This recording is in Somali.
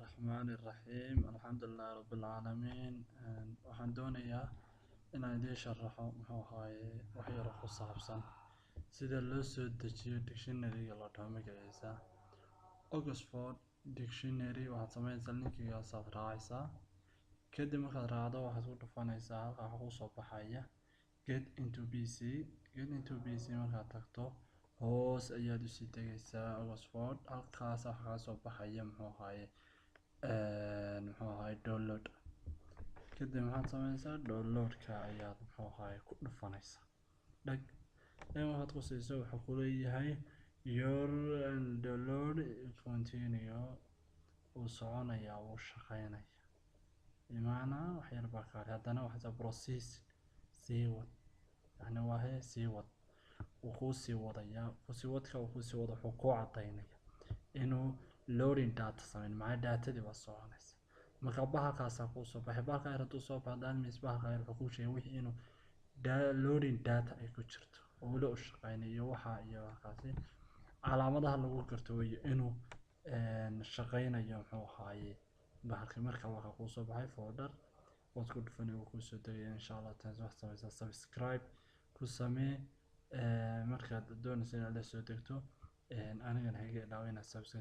Raxmaani raxiim, alxamdulillahi rabbil caalamiin. Waxaan doonayaa inaan idiin sharaxo, muxuu ahaaye, wax yar oo ku saabsan sida loo soo dejiyo dictionary-ga la dhaho magaciisa Oxford Dictionary. Waxaad sameynaysaa, linkigaas aad raacaysaa. Kadib markaad raacdo, waxaad ku dhufanaysaa halka waxaa kusoo baxaya "Get into PC". "Get into PC" markaad tagto, hoos ayaad usii tegaysaa Oxford. Halkaas waxaa kasoo baxaya, muxuu ahaaye, download. Kadib maxaad sameynaysaa? Downloadka ayaad, muxuu ahaaye, ku dhufanaysaa. Dhag dhag markaad ku siiso, wuxuu kuleeyahay "Your download continue". Wuu soconayaa, wuu shaqeynaya, bimacnaa wax yar baa ka hadhay. Haddana waxaa process, sii wad, yani waa hee, sii wad. Wuu kuu sii wadayaa. Kusii wadka uu kusii wado wuxuu kuu cadaynaya inuu loading data sameyn, macnaa datadii baa soconaysa. Marka bahalkaasaa kuu soo baxay. Bahalka yar hadduu soo baxo, that means bahalka yar wuxuu kuu sheegay wixii inuu loading data ay ku jirto oo weli u shaqeynayo. Iyo waxa iyo halkaasi calaamadaha lagu garto weeye inuu shaqeynayo, muxuu ahaaye, bahalkii. Marka waxaa kuu soo baxay folder, waad ku dhufanay, wuu kuusoo degaya, insha Allah. Taas waxaad sameysaa, subscribe ku samee markaad doonayso inaad la soo degto. Anigana haga ilaawo inaad subscribe.